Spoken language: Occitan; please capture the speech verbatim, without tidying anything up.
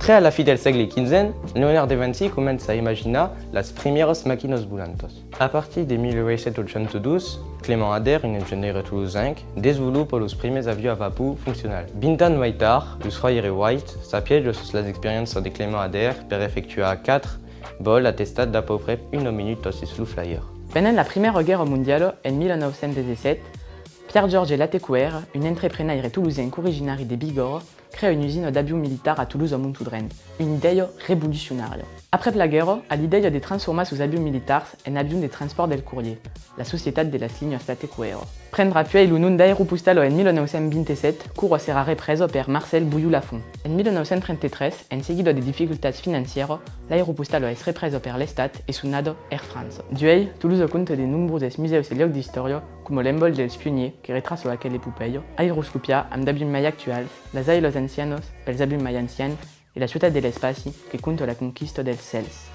Tre a la fin del sègle quinze, Leonard de Vinci comença a imaginar las primièras maquinas volantas. A partir de mil uèit cents ochanta dos, Clément Ader, un engenhaire tolosenc, desvolopa los primièrs avions a vapor foncionals. Vint ans mai tard, los fraires Wright s'apièjan sus las experiéncias de Clément Ader per efectuar quatre vòls a testat d'a pauc prèp una minuta sus lo flaire. Pendent la Primièra Guèrra Mondiala, en mil nòu cents dètz-e-sèt, Pierre-Georges Latécoère, un entreprenaire tolosenc originari de Bigòrra, crea una usina d'avions militars a Tolosa-Montaudren, una idèia revolucionària. Aprèp la guèrra, a l'idèia de transformar sos avions militars en avions de transpòrt del corrièr, la Societat de las Linhas Latécoère. Prendrà puèi lo nom d'Aeropostala en mil nòu cents vint-e-sèt, quora serà represa per Marcel Bouillou-Lafon. En mil nòu cents trenta-tres, en seguida de dificultats financièras, l'Aeropostala es represa per l'Estat e sonada Air France. D'uèi, Tolosa compta de nombroses musèus e luòcs d'istòria, coma l'embòl dels pionièrs que retraça aquela epopèia, aeroscopiar amb d'avions mai actuals, las ailas ancianas pels avions mai ancians e la Ciutat de l'Espaci que conta la conquista dels cèls.